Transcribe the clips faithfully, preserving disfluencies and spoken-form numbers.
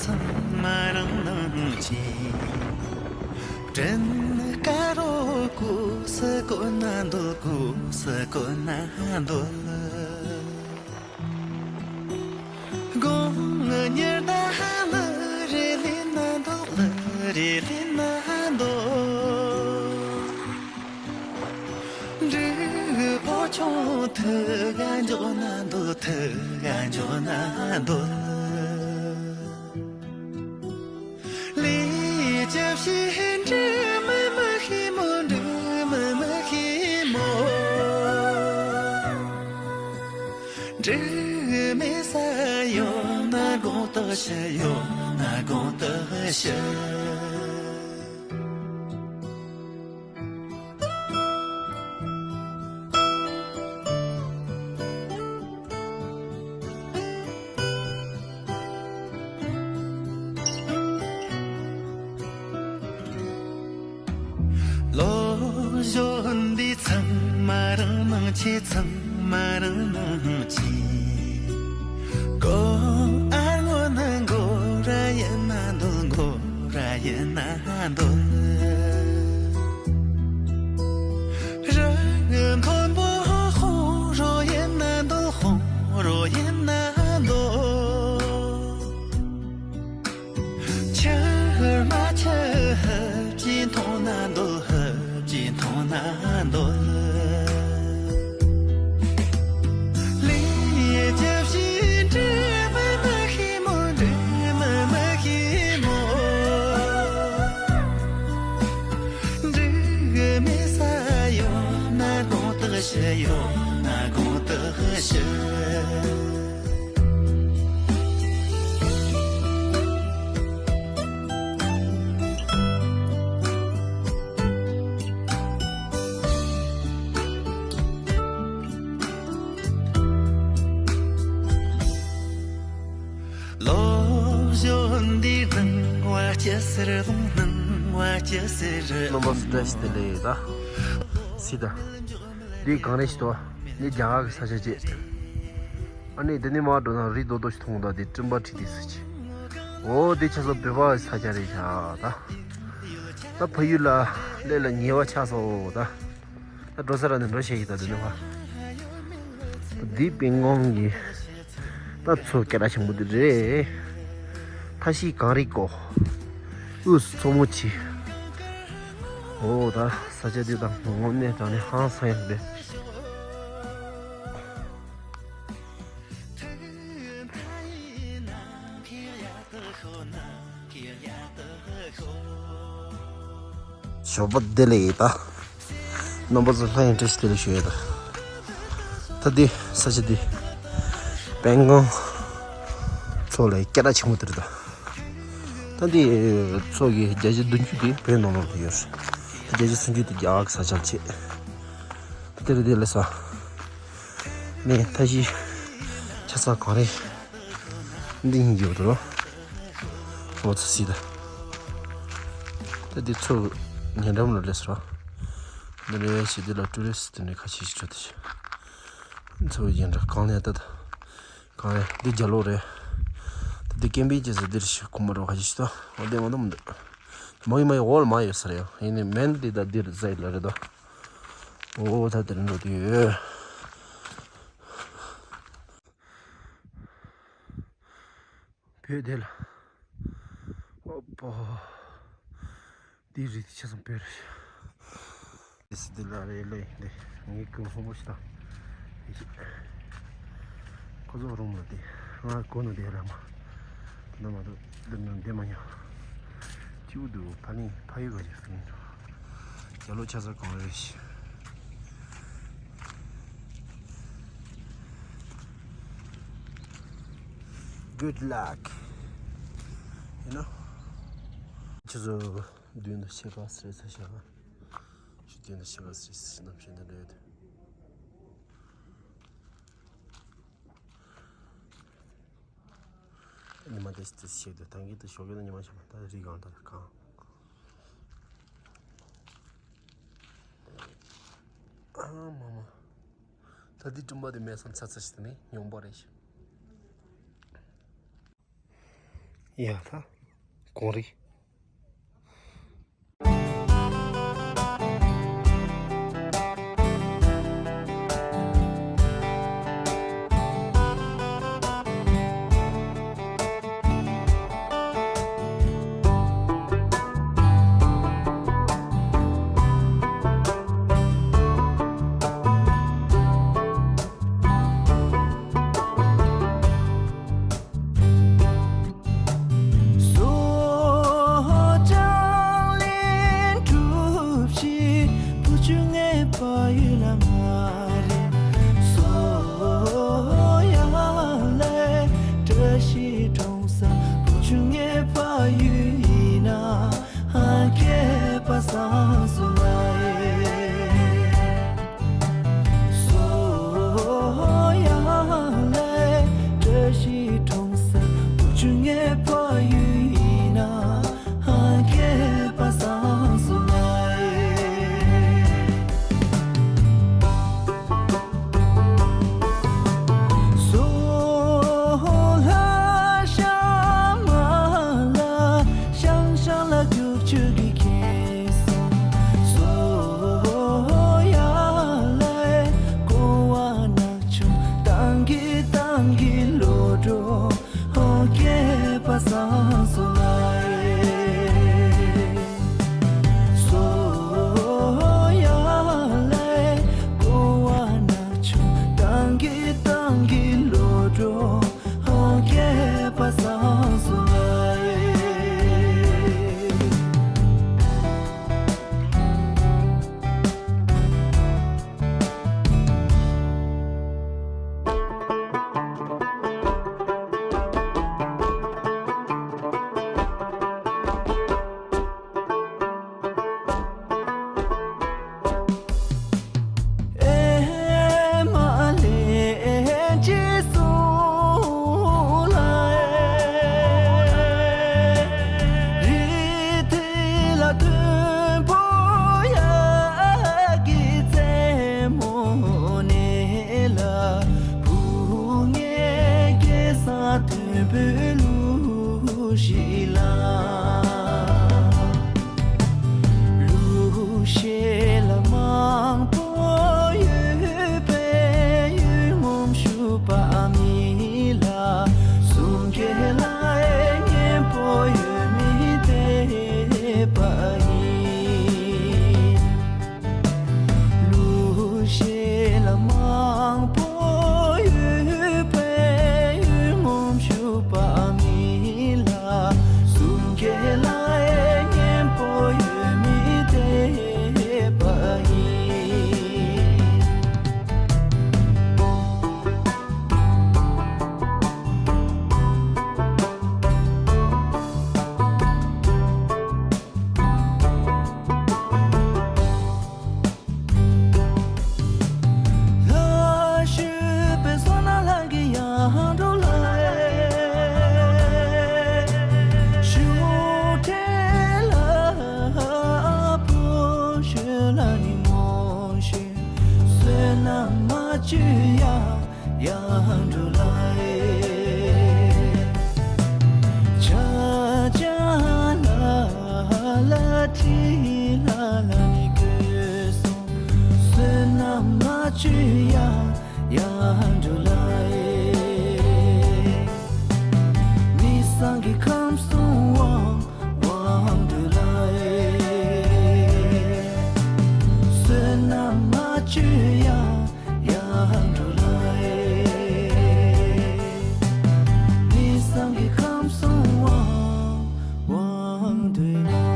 ཚང་མ་རང་སྣང་ཆེ། དྲིན་དཀར་རོ་ཀུ་སི་ཀོ་ན་འདོད། ཀུ་སི་ཀོ་ན་འདོད། དགུང་ཉི་ཟླ་ལི་རེ་ལི་ན་འདོད། ལི་རེ་ལི་ན་འདོད། འབྲུག་ཕོ་ཆུང་ཐུག་ག་འཇོག་ན་འདོད། ཐུག་ག་འཇོག་ན་འདོད། ལས་རྒྱུ་བྱེད་འབྲུག་མི་མི་ཤེས་མོ། འབྲུག་མི་མི་ཤེས་མོ། འབྲུག་མེད་ས་ཡོད་ན་དགོངས་དག་ཞུ། ཡོད་ན་དགོངས་དག་ཞུ། ལོ་གཞོན་འདི་ཚང་མ་རང་སྣང་ཆེ། ཚང་མ་རང་སྣང་ཆེ། མགོ་ཨ་ངོ་ན་མགོ་ར་ཡིན་ན་འདོད། མགོ་ར་ཡིན་ན་འདོད། རང་མཐོན་པོ་ཧོང་རོ་ཡིན་ན་འདོད། ཧོང་རོ་ཡིན་ན་འདོད། ཆུ་དམར་ཆུ་ཧབ་ཀྱིས་འཐུང་ན་འདོད། ཧབ་ཀྱིས་འཐུང་ན་འདོད། ལས་རྒྱུ་བྱེད་འབྲུག་མི་མི་ཤེས་མོ། འབྲུག་མི་མི་ཤེས་མོ། འབྲུག་མེད་ས་ཡོད་ན་དགོངས་དག་ཞུ། ཡོད་ན་དགོངས་དག་ཞུ། ལོ་གཞོན་འདིའི་སྣང་བ་ཅི་ཟེར། སྣང་བ་ཅི་ཟེར། རྣམ་པ་ཚོ་བཀྲ་ཤིས་བདེ་ལེགས། ད་སི་ད་འདི་གངས་རི་ཞིག་ཏོ། འདི་རྒྱ་གར་གྱི་ས་ཆ་ཅིག་ཨ་ནི་འདི་ནས་མར་འགྲོ་ན་རི་རྡོ་རྡོ་ཞིག་མཐོང་། ད་འདི་སྤྲིན་པ་འཁྲིགས་ཏེ་ཟེར་ཅིག་འོ་འདི་ཆ་ཚང་བོད་པ་གི་ས་ཆ་རེད་ཤག་ད་ད་ཕ་ཡུལ་ལ་སླེབས་ལ་ཉེ་བ་ཆགས་སོང་ད། ད་འགྲོ་ས་ར་ནས་འགྲོ་བྱེད་ཀྱི། ད་འདི་ནས་ཕ་འདི་སྤང་གོང་གི་ད་མཚོ་སྐད་གྲགས་ཆེན་པོ་འདི་རེད། མཐའ་བཞི་གངས་རི་བསྐོར། དབུས་སུ་མཚོ་མོ་ཆེ། འོ་ད་ས་ཆ་འདི་ད་དངོས་གནས་དྲང་གནས་ཧང་སང་ཡག་རེད། ཞོགས་པ་བདེ་ལེགས་ཡིན་ད། རྣམ་པ་ཚོ་ལྷ་ཡང་བཀྲ་ཤིས་བདེ་ལེགས་ཞུ་ཡ་ད། ད་འདི་ས་ཆ་འདི་སྤང་གོང་མཚོ་ལ་སྐད་གྲགས་ཆེན་པོ་དེ་རེད་ད། ད་འདི་མཚོ་གི་བརྒྱ་ཆ་བདུན་ཅུ་དེ་བོད་ནང་ལོགས་ལ་ཡོད་རེད། ད་བརྒྱ་ཆ་སུམ་ཅུ་དེ་རྒྱ་གར་གྱི་ས་ཆ་ལ་བྱེད། ད་དེ་རེད་དེ་ལ་ས། ནས་མཐའ་བཞི་ཆ་ཚང་གངས་རི། འདི་ཡིན་གྱི་འདུག་ཨོ་ཙི་སི་ད། ད་འདི་མཚོ་ཉེ་འགྲམ་ལ་སླེབས་སོང་། འདི་ནས་ཕྱི་འདི་ལ་ཊུ་རི་སི་ཊི་འདི་ནས་ཁ་ཤས་ཤིག་འགྲོ་དེ། མཚོ་ཉེ་འགྲམ་གངས་ལ་ད་ད། གངས་རི་འདི་རྒྱ་ལོ་རེད། ད་འདི་ཀེམ་པིང་བྱེད་ས་འདིར་ཞིག་ཁོ་མ་རོ་ཁ་ཤས་ཤིག་ད། འོ་འདི་མ་འདུག་མ་འདུག་མ་ཡི་མ་ཡི་འོག་ལ་མ་ཡོད་ས་རེད། ཡིན་ནའི་མེན་འདི་ད་འདིར་ཟ་ཡི་ལ་རེད་ད། ཨོ་ད་དེར་འགྲོ་དུས་ཡོད། བོད་དེ་ལ། ཨོ་པོ། འདི་རི་དེ་ཆ་ཚང་བོད་རེད། དེ་སི་འདི་ལ་རེད་ལེ་འདི། ངའི་སྐུ་སྔོན་པོ་ཞིག་དང་། ཁོ་ཚོ་རུམ་ལ་དེ། ང་སྒོ་ནས་བསྡད་ར་མ། དེ་འདྲ་མ་གཏོགས་འདི་ནང་བསྡད་མ་མྱོང་། སྐྱིད་པོ་འདུག་ཕ་ལིང་ཕ་ཡུལ་ག་ཅིག་ཕ་ལིང་འགྲོ། རྒྱ་ལོ་ཆ་ཚང་གང་རེད་ཤི། Good luck. You know? ཁྱེད་ཚོ་མདུན་དུ་ཆེ་ག་སེ་ཚ་ཤ། ཤུ་མདུན་དུ་ཆེ་ག་སེ་ཚ་ཤ་ནམ་ཞིག་འདི་འདྲ་ཡོད། ཉི་མ་དེ་དེ་ཞིག་དུ་ཐང་གི་དུ་ཞོགས་ཀྱི་ན་ཉི་མ་ཞིག་མ་ད་རི་གང་ད་གང་། ཨ་མ་མ། ད་དེ་སྤྲིན་པ་དེ་མེད་སམ་ཚ་ཚ་ཞིག་དུ་ནི་ཉོང་པ་རེད་ཤི། ཡ་ད་གོང་རིག་སོ་ལྕང་ལན་གྲུ་བཞི་བུ་ཆུང་ངའི་ཕ་ཡུལ་ལ་མ་རེད། སོ་ཡ་ལེ་བཀྲ་ཤིས་གྲོང་གསེབ་བུ་ཆུང་ངའི་ཕ་ཡུལ་ཡིན་ན། ཧ་ཁེ་པ་སང་སུ་ལ་ཨེ། སོ་ཡ་ལེ་བཀྲ་ཤིས་གྲོང་གསེབ་བུ་ཆུང་ངའི་ཕ་ཡུལ་ཡིན་ན། ཧ་ཁེ་པ་སང་སུ་ལ་ཨེ། སོ་ལ་ཤ་མ་ལ་ཤང་ཤང་ལ་རྒྱུག་ཆུ་གི་ཁེངས་སོང་། སོ་ཡ་ལེ་ཀོ་བ་ནག་ཆུང་ཏང་གི་ཏང་གི་ལོ་འགྲོ། ཧོ་ཀེ་པ་སང་སོ་ལ་ཨེ། སོ་ཡ་ལེ་ཀོ་བ་ནག་ཆུང་ཏང་གི་ཏང་གི་ལོ་འགྲོ། ཧོ་ཀེ་པ་སང་སོ་ལ་ཨེ། ཨེ་མ་ལེ་ཅི་སུ་ལ་ཨེ། རི་དེ་ལ་དུམ་བུ་ཡ་གི་རྩེ་མོ་ནས་ལ་བུ་ངའི་སྐྱེ་ས་དུམ་བུའི་ལུགས་ཤིག་ལ། ལུག་ཤེད་ལ་མང་པོ་ཡོད་པའི་ཡུལ་ངོམ་ཞུ་པ་མི་ལ་གསུང་སྐད་ལ་སྙན་པོ་ཡོད་མི་བདེ་པ་ཡིན། ལུག་ཤེད་ལ་མང་པོ་ཡོད་པའི་ཡུལ་ངོམ་ཞུ་པ་མི་ལ་གསུང་སྐད་ལ་སྙན་པོ་ཡོད་མི་བདེ་པ་ཡིན། ལ་ཞུ་པའི་སོ་ན་ལ་གི་ཡང་འགྲོ་ལ་ཞུ་ཁྲེ་ལ་པོ་ཞུ་ལ་ནི་མོ་ཞུ་སོ་ན་མ་ཅུ་ཡ། ཡང་འགྲོ་ལ་ཨེ། ཆ་ཆ་ལ་ལ་ཁྲི་ལ་ལ་ནི་གོས་སོང་། བསོད་ནམས་མ་བཅོས་ཡ་ཡང་འགྲོ་ལ་ཨེ། མི་བཟང་གི་ཁམས་སོང་དབང་དབང་འགྲོ་ལ་ཨེ། བསོད་ནམས་མ་བཅོས་ཡ། ཡང་འགྲོ་ལ་ཨེ། མི་བཟང་གི་ཁམས་སོང་དབང་དབང་འདོད་ལ་ཨེ།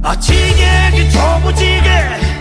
ཨ་ཕྱི་རྒྱལ་གྱི་གྲོགས་པོ་གཅིག་གིས།